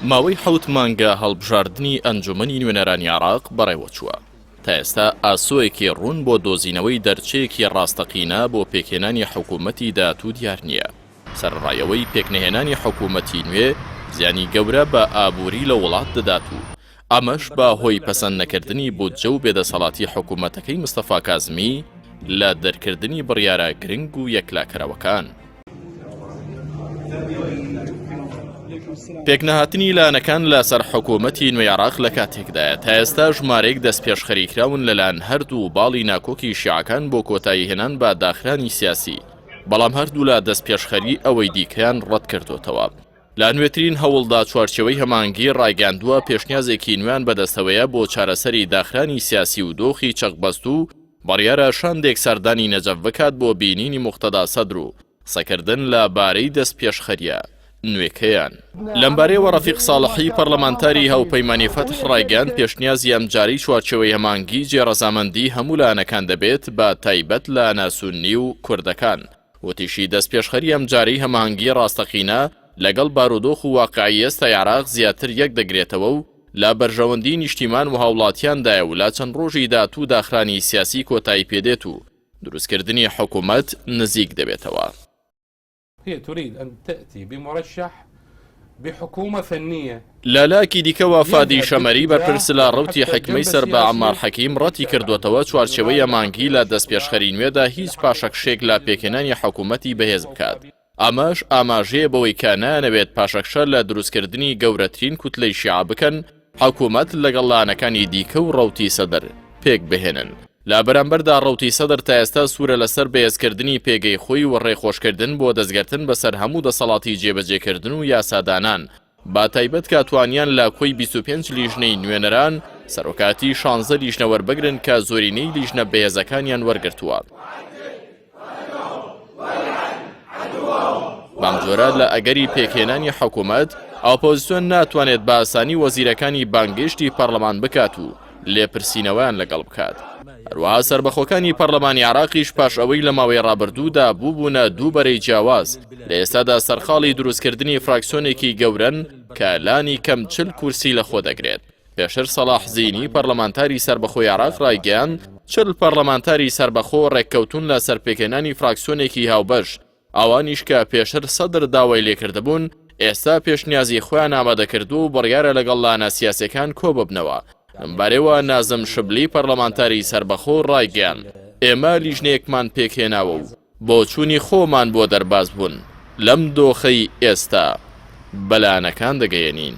ماوەی حەوت مانگە هەڵبژاردنی ئەنجومەنی نوێنەرانی عێراق بەڕێوەچووە، تا ئێستا ئاسۆیەکی ڕوون بۆ دۆزینەوەی دەرچەیەکی ڕاستەقینە بۆ پێکهێنانی حکوومەتی داهاتوو دیار نییە، سەرەڕای ئەوەی پێکنەهێنانی حکوومەتی نوێ زیانی گەورە بە ئابووری لە وڵات دەدات و ئەمەش بە هۆی پەسەند نەکردنی بودجە و بێدەسەڵاتی حکوومەتەکەی مستەفا کازمی لە دەرکردنی بڕیارە گرنگ و یەکلاکەرەوەکان. پێکنەهاتنی لایەنەکان لەسەر حکوومەتی نوێی عێراق لە کاتێکدایە تا ئێستا ژمارەیەک دەستپێشخەری کراون لەلایەن هەردوو باڵی ناکۆکی شیعەکان بۆ کۆتاییهێنان بە داخرانی سیاسی، بەڵام هەردوولا دەستپێشخەری ئەوەی دیکەیان ڕەتکردۆتەوە. لە نوێترین هەوڵدا چوارچێوەی هەماهەنگی ڕایگەیاندووە پێشنیازێکی نوێیان بەدەستەوەیە بۆ چارەسەری داخرانی سیاسی و دۆخی چەقبەستوو، بڕیارە شاندێک سەردانی نەجەف بکات بۆ بینینی موقتەدا سەدر و قسەکردن لە بارەی دەستپێشخەرییە نوێکەیان. لەمبارەیەوە ڕەفیق ساڵحی پەرلەمانتاری هاوپەیمانی فەتح ڕایگەیاند، پێشنیازی ئەمجارەی چوارچێوەی هەماهەنگی جێ ڕەزامەندی هەموو لایەنەکان دەبێت بە تایبەت لایەنە سوننی و کوردەکان. وتیشی، دەستپێشخەری ئەمجارەی هەماهەنگی ڕاستەقینە لەگەڵ بارودۆخ و واقعی ئێستای عێراق زیاتر یەکدەگرێتەوە و لە بەرژەوەندی نیشتیمان و هاوڵاتیاندایە و لە چەند ڕۆژی داهاتوو داخرانی سیاسی کۆتایی پێدێت و دروستکردنی حکومەت نزیک دەبێتەوە. هي تريد أن تأتي بمرشح بحكومة فنية. لە لایەکی دیکەوە فادی شەمەری بەرپرس لە ڕەوتی حیکمەی سەر بە عەمار حەکیم ڕەتی کردووەتەوە چوارچێوەی ئەمانگی لە دەستپێشخەری نوێدا هیچ پاشەکشێک لە پێکهێنانی حکوومەتی بەهێز بکات ئەمەش ئاماژەیە بەوەی کە نایانەوێت پاشەکشە لە دروستکردنی گەورەترین کوتلەی شیعە بکەن، حکومەت لەگەڵ لایەنەکانی دیکە و ڕەوتی سەدر پێکبهێنن. لە بەرامبەردا ڕەوتی سەدر تا ئێستا سوورە لەسەر بەهێزکردنی پێگەی خۆی و ڕێخۆشکردن بۆ دەستگرتن بەسەر هەموو دەسەڵاتی جێبەجێکردن و یاسادانان، بە تایبەت کە توانیان لە کۆی 25 لیژنەی نوێنەران سەرۆکایەتی شانزە لیژنە وەربگرن کە زۆرینەی لیژنە بەهێزەکانیان وەرگرتووە. بەمجۆرە لە ئەگەری پێکهێنانی حکوومەت، ئۆپۆزسیۆن ناتوانێت بە ئاسانی وەزیرەکانی بانگێشتی پەرلەمان بکات و لێپرسینەوەیان لەگەڵ بکات. هەروەها سەربەخۆکانی پەرلەمانی عێراقیش پاش ئەوەی لە ماوەی ڕابردوودا بووبوونە دوو بەرەی جیاواز، لە ئێستادا سەرقاڵی دروستکردنی فراکسیۆنێکی گەورەن کە لانی کەم 40 کورسی لەخۆ دەگرێت. پێشتر سەڵاح زینی پەرلەمانتاری سەربەخۆی عێراق ڕایگەیاند، 40 پەرلەمانتاری سەربەخۆ ڕێککەوتوون لەسەر پێکهێنانی فراکسیۆنێکی هاوبەش، ئەوانیش کە پێشتر سەدر داوای لێکردبوون، ئێستا پێشنیازی خۆیان ئامادەکردووە و بڕیارە لەگەڵ لایەنە سیاسیەکان کۆببنەوە. لەمبارەیەوە نازم شبلی پەرلەمانتاری سەربەخۆ ڕایگەیاند، ئێمە لیژنەیەکمان پێکهێناوە و بۆچوونی خۆمان بۆ دەربازبوون لەم دۆخەی ئێستا بە لایەنەکان دەگەیەنین.